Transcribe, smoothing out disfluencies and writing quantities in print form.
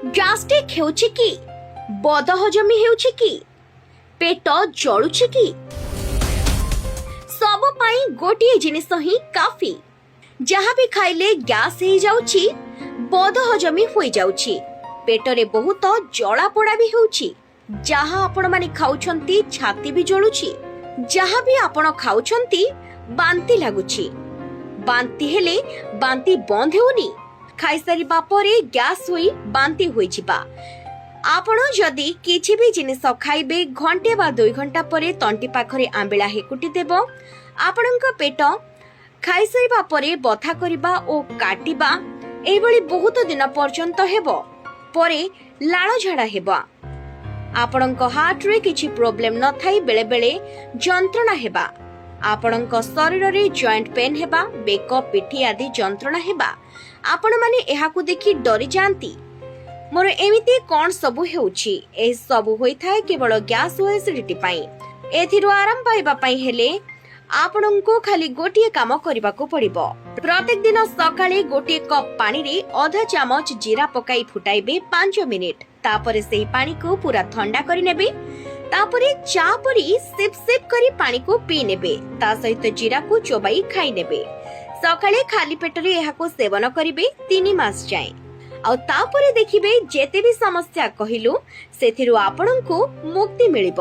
Gastric ହେଉଛି କି? ବଦହଜମି ହେଉଛି କି? ପେଟ ଜଳୁଛି କି? ସବୁ ପାଇଁ ଗୋଟିଏ ଜିନିଷ ହିଁ କାଫି। ଯାହା ବି ଖାଇଲେ ଗ୍ୟାସ୍ ହେଇଯାଉଛି, ବଦହଜମି ହୋଇଯାଉଛି, ପେଟରେ ବହୁତ ଜଳାପୋଡ଼ା ବି ହେଉଛି। ଯାହା ଆପଣମାନେ ଖାଉଛନ୍ତି, ଛାତି ବି ଜଳୁଛି। ଯାହା ବି ଆପଣ ଖାଉଛନ୍ତି, ବାନ୍ତି ଲାଗୁଛି। ବାନ୍ତି ହେଲେ ବାନ୍ତି ବନ୍ଦ ହେଉନି। ଖାଇସାରିବା ପରେ ଗ୍ୟାସ୍ ହୋଇ ବାନ୍ତି ହୋଇଯିବା। ଆପଣ ଯଦି କିଛି ବି ଜିନିଷ ଖାଇବେ, ଘଣ୍ଟେ ବା 2 ଘଣ୍ଟା ପରେ ତଣ୍ଟି ପାଖରେ ଆମ୍ବିଳା ହେକୁଟି ଦେବ। ଆପଣଙ୍କ ପେଟ ଖାଇସାରିବା ପରେ ବଥା କରିବା ଓ କାଟିବା, ଏହିଭଳି ବହୁତ ଦିନ ପର୍ଯ୍ୟନ୍ତ ହେବ। ପରେ ଲାଳ ଝାଡ଼ା ହେବ। ଆପଣଙ୍କ ହାର୍ଟରେ କିଛି ପ୍ରୋବ୍ଲେମ ନଥାଇ ବେଳେ ବେଳେ ଯନ୍ତ୍ରଣା ହେବା, ଆପଣଙ୍କ ଶରୀରରେ ଜଏଣ୍ଟ ପେନ୍ ହେବା, ବେକ, ପିଠି ଆଦି ଯନ୍ତ୍ରଣା ହେବା। ଆପଣମାନେ ଏହାକୁ ଦେଖି ଡରିଯାଆନ୍ତି, ମୋର ଏମିତି କଣ ସବୁ ହେଉଛି? ଏସବୁ ହୋଇଥାଏ କେବଳ ଗ୍ୟାସ୍ ଓ ଏସିଡିଟି ପାଇଁ। ଏଥିରୁ ଆରାମ ପାଇବା ପାଇଁ ହେଲେ ଆପଣଙ୍କୁ ଖାଲି ଗୋଟିଏ କାମ କରିବାକୁ ପଡିବ। ପ୍ରତ୍ୟେକ ଦିନ ସକାଳେ ଗୋଟିଏ କପ୍ ପାଣିରେ ଅଧା ଚାମଚ ଜିରା ପକାଇ ଫୁଟାଇବେ 5 ମିନିଟ୍। ତାପରେ ସେହି ପାଣିକୁ ପୁରା ଥଣ୍ଡା କରିନେବେ। ତାପରେ ଚା ପରି ସିପ୍ ସିପ୍ କରି ପାଣିକୁ ପିଇ ନେବେ। ତା ସହିତ ଜିରାକୁ ଚୋବାଇ ଖାଇ ନେବେ। ସକାଳେ ଖାଲି ପେଟରେ ଏହାକୁ ସେବନ କରିବେ 3 ମାସ ଯାଏଁ। ଆଉ ତାପରେ ଦେଖିବେ, ଯେତେ ବି ସମସ୍ୟା କହିଲୁ, ସେଥିରୁ ଆପଣଙ୍କୁ ମୁକ୍ତି ମିଳିବ।